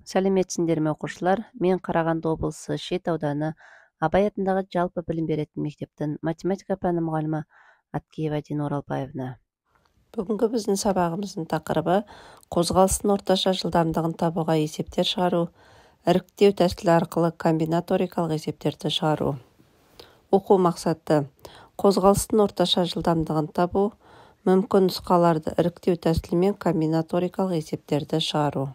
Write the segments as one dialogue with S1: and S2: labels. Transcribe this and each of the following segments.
S1: Сәлеметсіңдер ме, оқушылар? Мен Қарағанды облысы Шет ауданы Абай атындағы жалпы білім беретін мектептің математика пәні мұғалімі Аткеева Дина Оралбаевна. Бүгінгі біздің сабағымыздың тақырыбы қозғалыстың орташа жылдамдығын табуға есептер шығару, іріктеу тәсілі арқылы комбинаторикалық есептерді шығару. Оқу мақсаты: қозғалыстың орташа жылдамдығын табу, мүмкін нұсқаларды іріктеу тәсілімен комбинаторикалық есептерді шығару.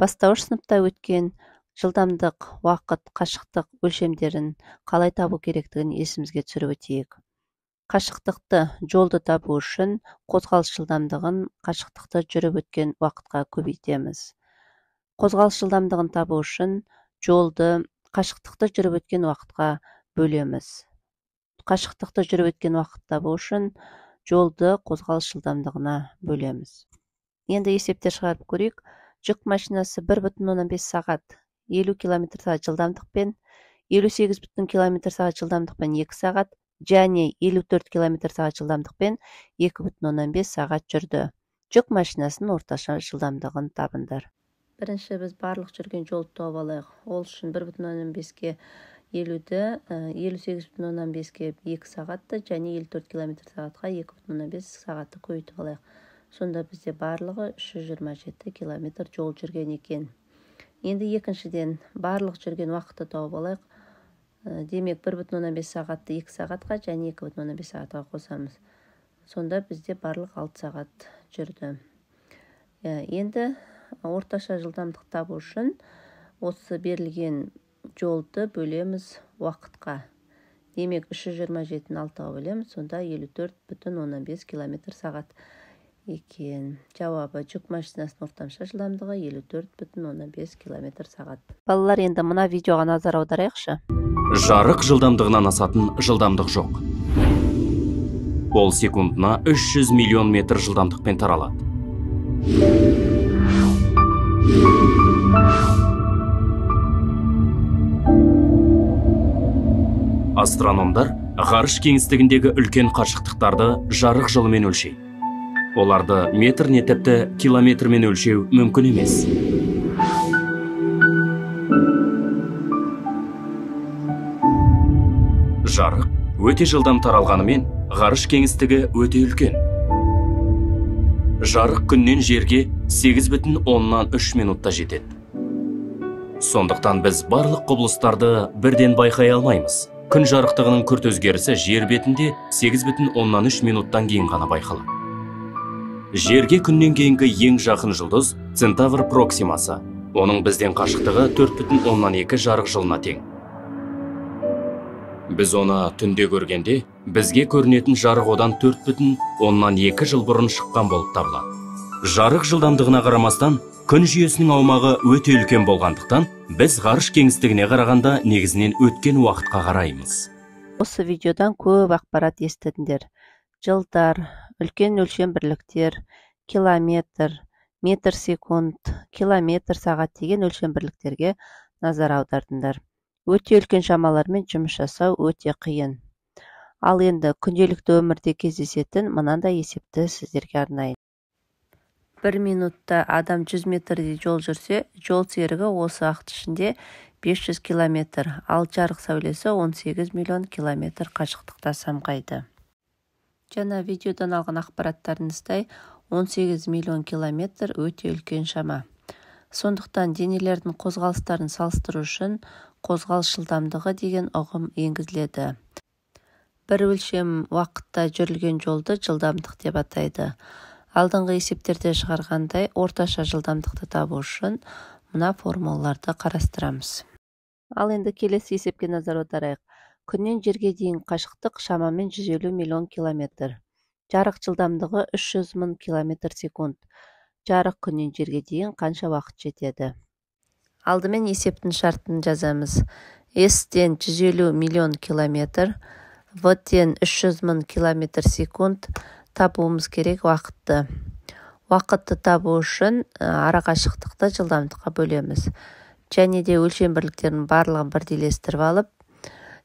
S1: Бастауыш сыныпта өткен жылдамдық, уақыт, қашықтық өлшемдерін қалай табу керектігін есімізге түсіріп өтейік. Қашықтықты, жолды табу үшін қозғалыс жылдамдығын қашықтықты жүріп өткен уақытқа көбейтеміз. Қозғалыс жылдамдығын табу үшін жолды қашықтықты жүріп өткен уақытқа бөлеміз. Қашықтықты жүріп өткен уақыт табу үшін жолды қозғалыс жылдамдығына бөлеміз. Енді есептер шығарып көрейік. Жүк машинасы 1,5 сағат 50 км сағат жылдамдықпен, 58 км сағат жылдамдықпен 2 сағат және 54 км сағат жылдамдықпен 2,5 сағат жүрді. Жүк машинасының орташа жылдамдығын табыңдар. Бірінші біз барлық жүрген жолды тауып алайық. Ол үшін 1,5-ке 50-ді, 58,5-ке 2 сағатты және 54 км сағатқа 2,5 сағатты көбейтіп алайық. Сонда бізде барлығы 327 километр жол жүрген екен. Енді екіншіден барлық жүрген уақытты тауып алайық. Демек 1,5 сағатты 2 сағатқа және 2,5 сағатқа қосамыз. Сонда бізде барлық 6 сағат жүрді. Енді орташа жылдамдық табу үшін осы берілген жолды бөлеміз уақытқа. Демек 327-ні 6-ға бөлеміз, сонда 54,5 километр сағат екен. Жауабы: жүк машинасының орташа жылдамдығы 54,5 километр сағат. Балалар, енді мына видеоға назар аударайықшы.
S2: Жарық жылдамдығынан асатын жылдамдық жоқ. Ол секундына 300 миллион метр жылдамдықпен таралады. Астрономдар ғарыш кеңістігіндегі үлкен қашықтықтарды жарық жылымен өлшейді. Оларды метр не тіпті километрмен өлшеу мүмкін емес. Жарық өте жылдам таралғанымен, ғарыш кеңістігі өте үлкен. Жарық күннен жерге 8,3 минутта жетеді. Сондықтан біз барлық құбылыстарды бірден байқай алмаймыз. Күн жарықтығының күрт өзгерісі жер бетінде 8,3 минуттан кейін ғана байқалады. Жерге күннен кейінгі ең жақын жұлдыз Центавр Проксимасы. Оның бізден қашықтығы 4,2 жарық жылына тең. Біз оны түнде көргенде, бізге көрінетін жарық одан 4,2 жыл бұрын шыққан болып табылады. Жарық жылдамдығына қарамастан, күн жүйесінің аумағы өте үлкен болғандықтан, біз ғарыш кеңістігіне қарағанда негізінен өткен уақытқа қараймыз.
S1: Осы видеодан көп ақпарат естідіңдер. Жылдар, үлкен өлшем бірліктер, километр, метр секунд, километр сағат деген өлшем бірліктерге назар аудардыңдар. Өте үлкен шамалармен жұмыс жасау өте қиын. Ал енді күнделікті өмірде кездесетін мынандай есепті сіздерге арнайын. 1 минутта адам 100 метрдей жол жүрсе, жол серігі осы уақыт ішінде 500 километр, ал жарық сәулесі 18 миллион километр қашықтықта самғайды. Жаңа видеодан алған ақпараттарыңыздай 18 миллион километр өте үлкен шама. Сондықтан денелердің қозғалыстарын салыстыру үшін қозғалыс жылдамдығы деген ұғым енгізіледі. Бір өлшем уақытта жүрілген жолды жылдамдық деп атайды. Алдыңғы есептерде шығарғандай орташа жылдамдықты табу үшін мына формулаларды қарастырамыз. Ал енді келесі есепке назар аударайық. Күннен жерге дейін қашықтық шамамен 150 миллион километр. Жарық жылдамдығы 300 мың километр секунд. Жарық күннен жерге дейін қанша уақыт жетеді? Алдымен есептің шартын жазамыз. S-тен 150 миллион километр, V-тен 300 мың километр секунд табуымыз керек уақытты. Уақытты табу үшін арақашықтықты жылдамдыққа бөлеміз. Және де өлшем бірліктерінің барлығын бірдейлестіріп алып,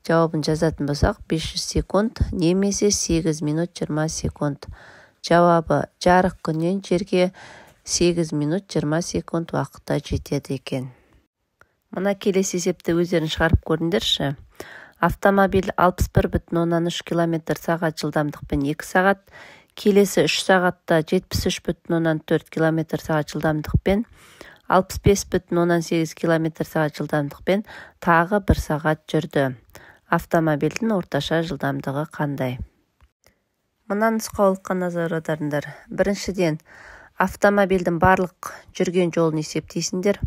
S1: жауабын жазатын болсақ 500 секунд немесе 8 минут 20 секунд. Жауабы: жарық күннен жерге 8 минут 20 секунд уақытта жетеді екен. Мына келесі есепті өздерің шығарып көріңдерші. Автомобиль 61,3 км сағат жылдамдықпен 2 сағат, келесі 3 сағатта 73,4 км сағат жылдамдықпен, 65,8 км сағат жылдамдықпен тағы 1 сағат жүрді. Автомобильдің орташа жылдамдығы қандай? Мына нұсқаулыққа назар аударыңдар. Біріншіден, автомобильдің барлық жүрген жолын есептейсіңдер.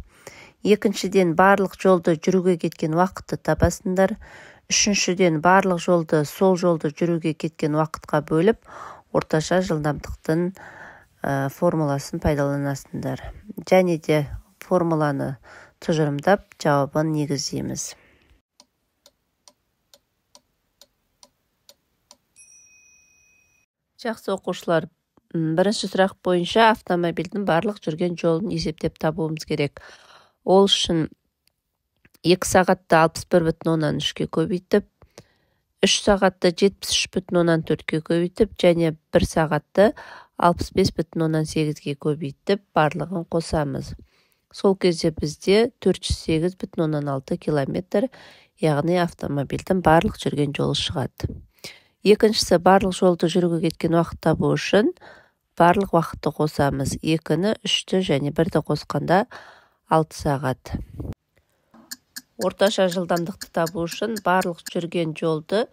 S1: Екіншіден, барлық жолды жүруге кеткен уақытты табасыңдар. Үшіншіден, барлық жолды сол жолды жүруге кеткен уақытқа бөліп, орташа жылдамдықтың формуласын пайдаланасыңдар. Және де формуланы тұжырымдап, жауабын негіздейміз. Жақсы оқушылар, бірінші сұрақ бойынша автомобильдің барлық жүрген жолын есептеп табуымыз керек. Ол үшін 2 сағатты 61,3-ке көбейтіп, 3 сағатты 73,4-ке көбейтіп, және 1 сағатты 65,8-ге көбейтіп, барлығын қосамыз. Сол кезде бізде 408,6 километр, яғни автомобильдің барлық жүрген жолы шығады. Екіншісі, барлық жолды жүруге кеткен уақыт табу үшін барлық уақытты қосамыз. 2-ні, 3-ті және 1-ді қосқанда 6 сағат. Орташа жылдамдықты табу үшін барлық жүрген жолды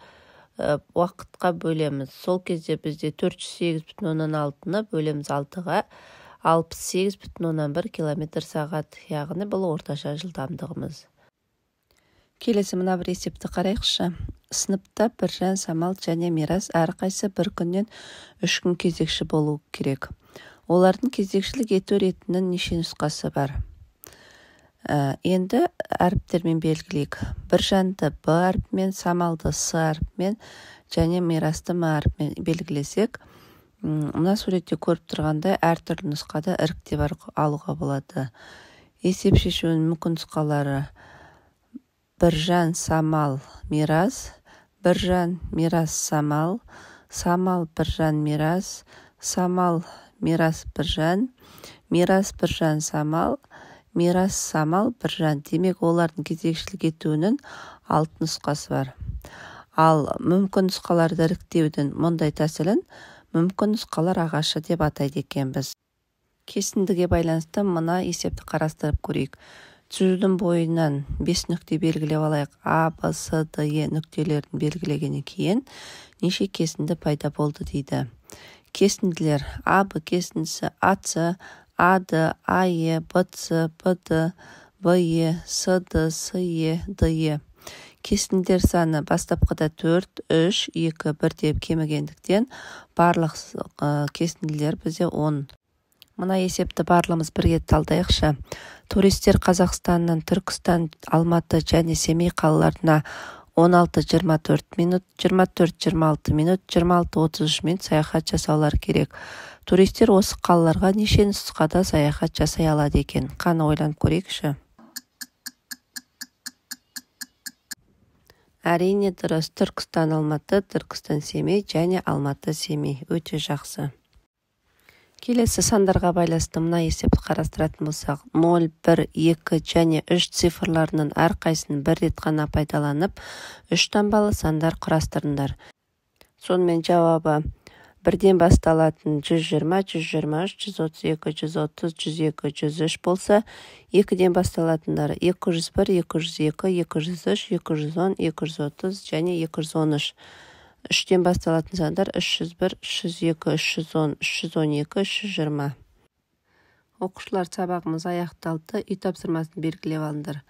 S1: уақытқа бөлеміз. Сол кезде бізде 408,6-ны бөлеміз 6-ға, 68,1 км сағат, яғни бұл орташа жылдамдығымыз. Келесі мына бір есепті қарайықшы. Сыныпта Біржан, Самал және Мирас әрқайсы бір күннен 3 күн кезекші болу керек. Олардың кезекшілік ету ретінің неше нұсқасы бар? Енді әріптермен белгілейік. Біржанды Б әрпімен, Самалды С әрпімен және Мирасты М әрпімен белгілесек, мына суретте көріп тұрғандай әртүрлі нұсқада іріктеп алуға болады. Есеп шешуінің мүмкін нұсқалары: Біржан, Самал, Мирас, Біржан, Мирас, Самал, Самал, Біржан, Мирас, Самал, Мирас, Біржан, Мирас, Біржан, Самал, Мирас, Самал, Біржан. Демек, олардың кезекшілік етуінің 6 нұсқасы бар. Ал мүмкін нұсқаларды іріктеудің мұндай тәсілін мүмкін нұсқалар ағашы деп атайды екенбіз. Кесіндіге байланысты мына есепті қарастырып көрейік. Түзудің бойынан 5 нүкте белгілеп алайық. А, Б, С, Д, Е нүктелерін белгілегеннен кейін неше кесінді пайда болды дейді. Кесінділер: А, Б кесіндісі, А, С, А, Д, А, Е, Б, С, Б, Д, Б, Е, С, Д, С, Е, Д, Е. Кесінділер саны бастапқыда 4, 3, 2, 1 деп кемігендіктен барлық кесінділер бізде 10. Мына есепті барлығымыз бірге талдайықшы. Туристер Қазақстанның Түркістан, Алматы және Семей қалаларына 16-24 минут, 24-26 минут, 26-33 минут саяхат жасаулары керек. Туристер осы қалаларға неше нұсқада саяхат жасай алады екен? Қаны ойланып көрейікші. Әрине дұрыс. Түркістан, Алматы, Түркістан, Семей және Алматы, Семей. Өте жақсы. Келесі сандарға байланысты мына есепті қарастыратын болсақ, 0, 1, 2 және 3 цифрларының әрқайсысын бір рет қана пайдаланып, 3 таңбалы сандар құрастырыңдар. Сонымен жауабы бірден басталатын 120, 123, 132, 130, 102, 103 болса, екіден басталатындары 201, 202, 203, 210, 230 және 213. Үштен басталатын сандар 301, 302, 310, 312, 320. Оқушылар, сабағымыз аяқталды. Үй тапсырмасын белгілеп алыңдар.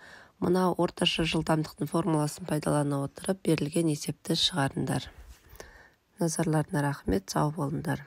S1: Мына орташа жылдамдықтың формуласын пайдалана отырып берілген есепті шығарыңдар. Назарларына рахмет, сау болыңдар.